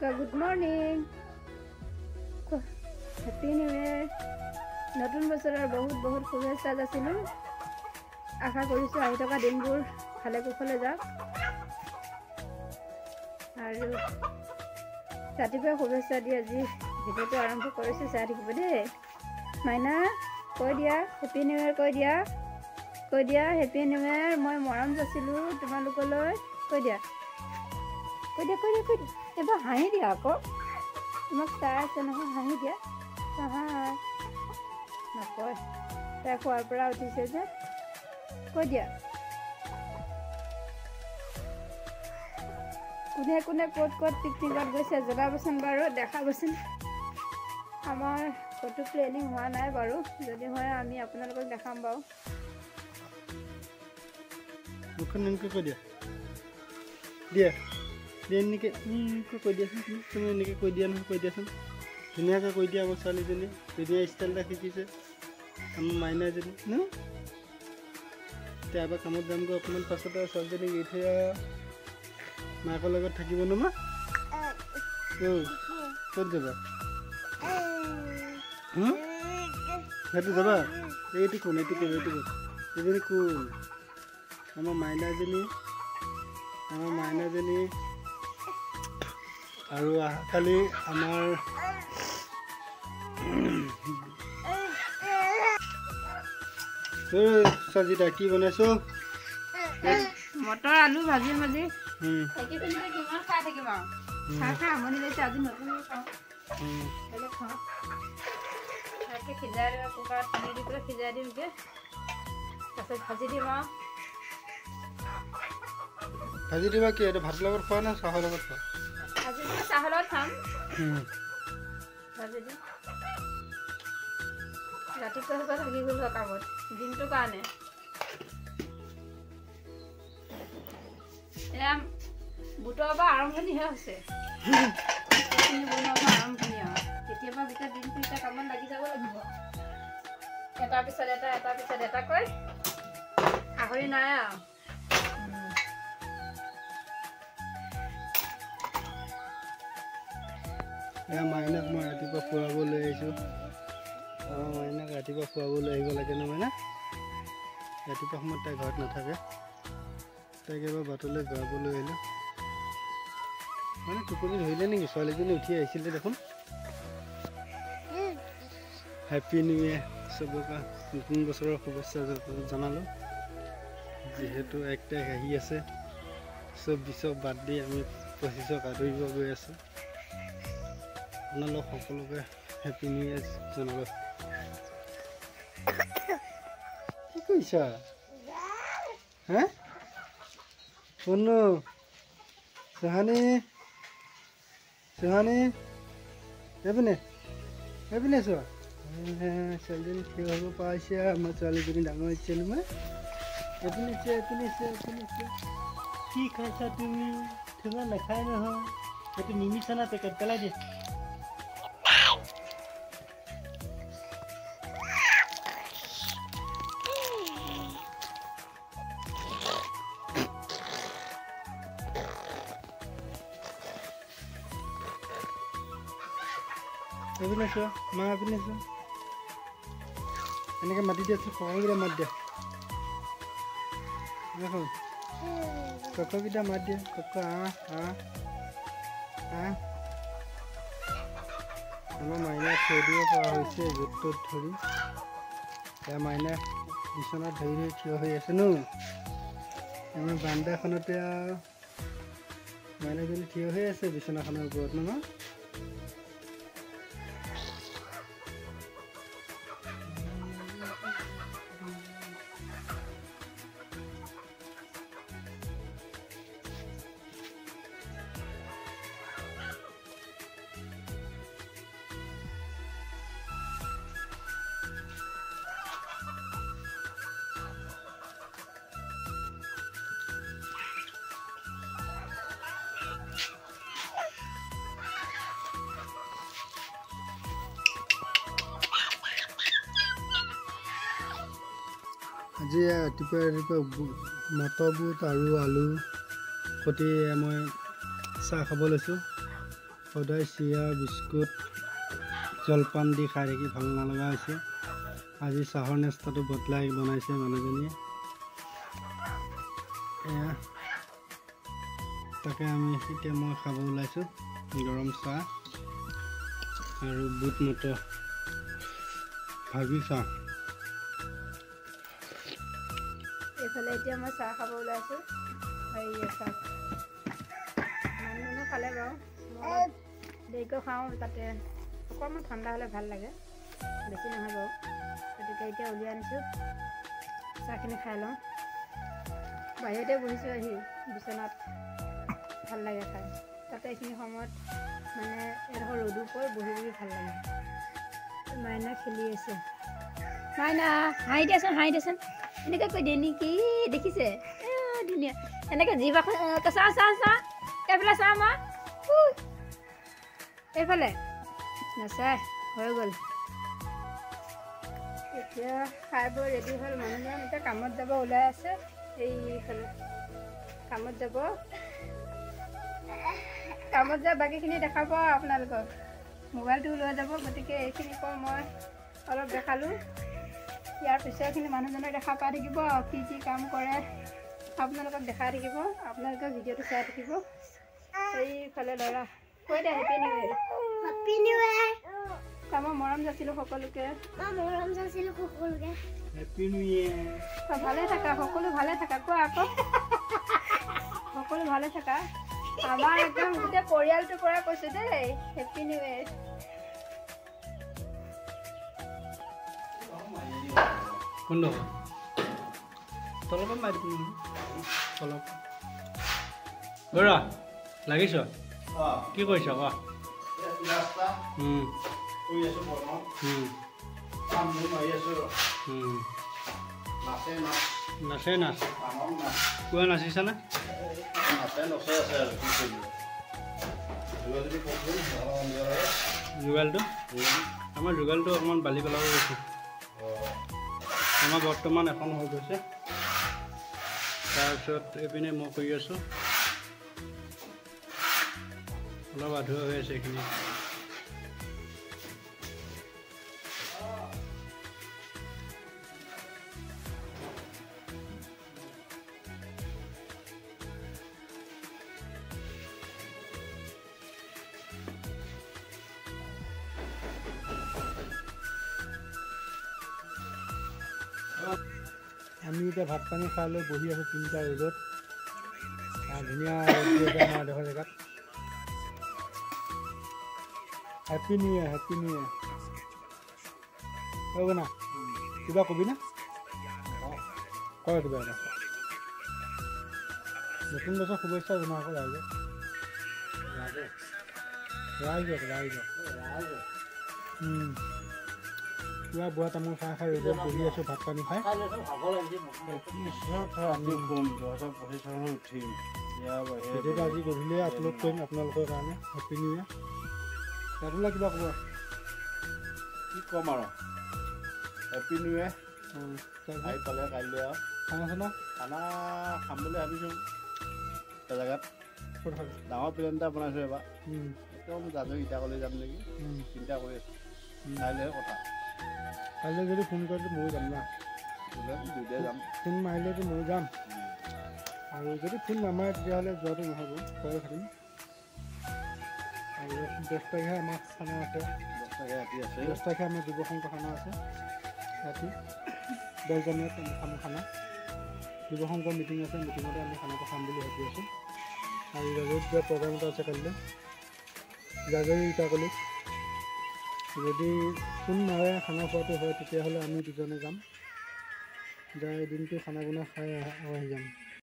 Good morning, happy new year. নতুন বছৰৰ বহুত বহুত শুভেচ্ছা যাচিলোঁ। আশা কৰিছোঁ আহি থকা দিনবোৰ ভালে কুশলে যাওক। আৰু ৰাতিপুৱা শুভেচ্ছা দি আজি ভিডিঅ'টো আৰম্ভ কৰিছোঁ, চাই থাকিব দেই। মাইনা কৈ দিয়া হেপী নিউ ইয়েৰ, কৈ দিয়া, কৈ দিয়া হেপী নিউ ইয়েৰ। মই মৰম যাচিলোঁ তোমালোকলৈ, কৈ দিয়া, কৈ দিয়া, কৈ দিয়া, কৈ দিয়া। এবাৰ হাঁহি দিয়া আকৌ, তোমাক চাই আছে নহয়, হাঁহি দিয়া। হাই নকয়, তাই খোৱাৰ পৰা উঠিছে যে, কৈ দিয়া। কোনে কোনে ক'ত ক'ত পিকনিকত গৈছে জনাবচোন বাৰু, দেখাবচোন। আমাৰ ক'তো প্লেনিং হোৱা নাই বাৰু, যদি হয় আমি আপোনালোকক দেখাম বাৰু। মুখখন এনেকৈ কৈ দিয়া, দিয়া দিয়া, এনেকৈ এনেকৈ কৈ দিয়াচোন। তুমি এনেকৈ কৈ দিয়া নহয়, কৈ দিয়াচোন ধুনীয়াকৈ কৈ দিয়া। আমাৰ ছোৱালীজনী ধুনীয়া ষ্টাইল এটা শিকিছে, আমাৰ মাইনাজনী ন। এতিয়া এবাৰ কামত যামগৈ অকণমান পাছতে, ছোৱালীজনীক এৰি থৈ মাকৰ লগত থাকিব ন মা? ক'ত যাবা? সেইটো যাবা? এইটো কোন? এইটো কোন? এইটো কোন? এইজনী কোন? আমাৰ মাইনাজনী, আমাৰ মাইনাজনী। আৰু কালি আমাৰ সজিতা কি বনাইছ? মটৰ আলু ভাজি ভাজি কিমান খাই থাকিম আৰু, খাই খাই আমনি লাগিছে। আজি নতুন খাওঁ, বেলেগ খাওঁ। ভালকৈ সিজাই দিম, কুকাৰত পানী দি পেলাই সিজাই দিমগৈ, তাৰপিছত ভাজি দিম আৰু। ভাজি দিবা কি? এইটো ভাতৰ লগত খোৱা নে চাহৰ লগত খোৱা? ভাজি দিম, চাহৰ লগত খাম। ভাজি দিম। ৰাতিপুৱা সোপা থাকি গ'ল কামত দিনটোৰ কাৰণে। এয়া বুটৰ পৰা আৰম্ভণিহে হৈছে, এইখিনি বনোৱাৰ পৰা আৰম্ভণি আৰু। কেতিয়াবা গোটেই দিনটো এতিয়া কামত লাগি যাব লাগিব, এটাৰ পিছত এটা, এটাৰ পিছত এটাকৈ, আহৰি নাই আৰু। এয়া মাইনাক মই ৰাতিপুৱা ফুৰাব লৈ আহিছোঁ। আমাৰ মাইনাক ৰাতিপুৱা ফুৰাব লৈ আহিব লাগে ন মাইনা? ৰাতিপুৱা সময়ত তাই ঘৰত নাথাকে, তাইক এবাৰ বাটলৈ ঘূৰাব লৈ আহিলোঁ। মানে টোপনি ধৰিলে নেকি? ছোৱালীজনী উঠি আহিছিলে দেখোন। হেপী নিউ ইয়েৰ চবকে, নতুন বছৰৰ শুভেচ্ছা জনালোঁ। যিহেতু 1 তাৰিখ আহি আছে, 24ক বাদ দি আমি 25ক আদৰিব গৈ আছোঁ। আপোনালোক সকলোকে হেপী নিউ ইয়েৰ জনালোঁ। কি কৰিছা হে শুনো? চুহানী, চুহানী, এইপিনে, এইপিনে চোৱা। ছোৱালীজনী থিয় হ'ব পাৰিছে। আমাৰ ছোৱালীজনী ডাঙৰ হৈছে নহয়। এইপিনে চোৱা, এইপিনে চোৱা, এইপিনে চোৱা। কি খাইছা তুমি? তোমাৰ নাখায় নহয়। এইটো মিমি চানা পেকেট পেলাই দিয়া। এইপিনে চোৱা মা, এইপিনে চোৱা। এনেকৈ মাতি দিয়াচোন, ককাকেইটা মাত দিয়া। দেখোন ককাকেইটা মাত দিয়া। ককা আহ আহ আহ। আমাৰ মাইনা থৈ দিব পৰা হৈছে য'ত ত'ত ধৰি। এয়া মাইনা বিচনাত ধৰি ধৰি থিয় হৈ আছে ন। আমাৰ বান্দাখনতে আৰু মাইনাজনী থিয় হৈ আছে বিচনাখনৰ ওপৰত ন। আজি ৰাতিপুৱা ৰাতিপুৱা মটৰ বুট আৰু আলু সৈতে মই চাহ খাব লৈছোঁ। সদায় চিৰা বিস্কুট জলপান দি খাই থাকি ভাল নলগা হৈছে। আজি চাহৰ নাস্তাটো বদলাই বনাইছে মানুহজনীয়ে। এয়া তাকে আমি এতিয়া মই খাব ওলাইছোঁ গৰম চাহ আৰু বুট মটৰ ভাজি চাহ। এইফালে এতিয়া মই চাহ খাব ওলাইছোঁ। চাহ মানুহজনে খালে বাৰু, মই দেৰিকৈ খাওঁ, তাতে অকণমান ঠাণ্ডা হ'লে ভাল লাগে, বেছি নহয় বাৰু। গতিকে এতিয়া উলিয়াই আনিছোঁ, চাহখিনি খাই লওঁ। বাহিৰতে বহিছোঁ আহি বিচনাত, ভাল লাগে খাই। তাতে এইখিনি সময়ত মানে এডোখৰ ৰ'দো পৰে, বহি বহি ভাল লাগে। মাইনা খেলি আছে। মাইনা হাঁহি দিয়াচোন, হাঁহি দিয়াচোন, এনেকৈ কৈ দিয়ে নেকি, দেখিছে ধুনীয়া এনেকৈ জিভাখন। চাওঁ চাওঁ চাওঁ, এইফালে চাওঁ মা, এইফালে নাচাই হৈ গ'ল। এতিয়া খাই বৈ ৰেডি হ'ল মানুহজন, এতিয়া কামত যাব ওলাই আছে। এইফালে কামত যাব, কামত যায় বাকীখিনি দেখাব আপোনালোকক। মোবাইলটো লৈ যাব, গতিকে এইখিনি কওঁ মই অলপ দেখালোঁ। ইয়াৰ পিছৰখিনি মানুহজনে দেখা পাই থাকিব, কি কি কাম কৰে আপোনালোকক দেখাই থাকিব। আপোনালোকে ভিডিঅ'টো চাই থাকিব। এইফালে ল'ৰা কৈ দে happy new year. Happy new year. মই মৰম যাচিলোঁ সকলোকে, মৰম যাচিলোঁ সকলোকে। Happy new year. ভালে থাকা সকলো, ভালে থাকা, কোৱা আকৌ সকলো ভালে থাকা। আমাৰ একদম গোটেই পৰিয়ালটোৰ পৰা কৈছোঁ দেই, হেপী নিউ ইয়েৰ। কোনডোখৰ তলৰ পৰা মাৰি দিম, তলৰ বৰা লাগিছ কি কৰিছ কোৱা? নাচে নাচ কোৱা, নাচিছানে? যোগালটো আমাৰ যোগালটো অকণমান বালি পেলাব গৈছে। আমাৰ বৰ্তমান এখন হৈ গৈছে, তাৰপিছত এইপিনে মই কৰি আছোঁ, অলপ আধৰুৱা হৈ আছে এইখিনি। আমি এতিয়া ভাত পানী খাই লৈ বহি আছোঁ তিনিটা ৰ'দত। ধুনীয়া ৰ'দ দি আছে আমাৰ এডোখৰ জেগাত। Happy new year, happy new year. হ'ব না, কিবা কবি না? কয় কিবা এটা। নতুন বছৰ শুভেচ্ছা জনাওঁ আকৌ ৰাইজক, ৰাইজক ৰাইজক। পুৰা বুঢ়া তামোল খাই খাই ৰ'দত বহি আছোঁ ভাত পানী খাই। ভিডিঅ'টো আজি গধূলিয়ে আপলোড কৰিম আপোনালোকৰ কাৰণে। Happy new year. ৰাতুলা কিবা ক'ব? কি ক'ম আৰু, হেপী নিউ ইয়েৰ। আহি পালে কাইলৈ আৰু খানা চানা? খানা খাম বুলি ভাবিছোঁ এটা জেগাত। ডাঙৰ প্লেন এটা বনাইছোঁ এবাৰ, একদম জাজৰি ইটাকলৈ যাম নেকি চিন্তা কৰি আছোঁ। কাইলৈহে কথা। কাইলৈ যদি ফোন কৰে ময়ো যাম না, দুয়োটাই যাম। ফোন মাৰিলেতো ময়ো যাম, আৰু যদি ফোন নামাৰে তেতিয়াহ'লে যোৱাটো নহ'ব, ঘৰতে থাকিম। আৰু 10 তাৰিখে আমাৰ খানা আছে, 10 তাৰিখে আমাৰ যুৱ সংঘ খানা আছে ৰাতি 10 জানুৱাৰীত আমি খাম খানা। যুৱ সংঘৰ মিটিং আছে, মিটিঙতে আমি খানাটো খাম বুলি ভাবি আছোঁ। আৰু জাজৰিত যোৱা প্ৰগ্ৰাম এটা আছে কাইলৈ, জাজৰি ইটাকলিত। যদি ফোন মাৰে খানা খোৱাটো হয় তেতিয়াহ'লে আমি দুজনে যাম, যাই দিনটো খানা বনাই খাই আহি যাম।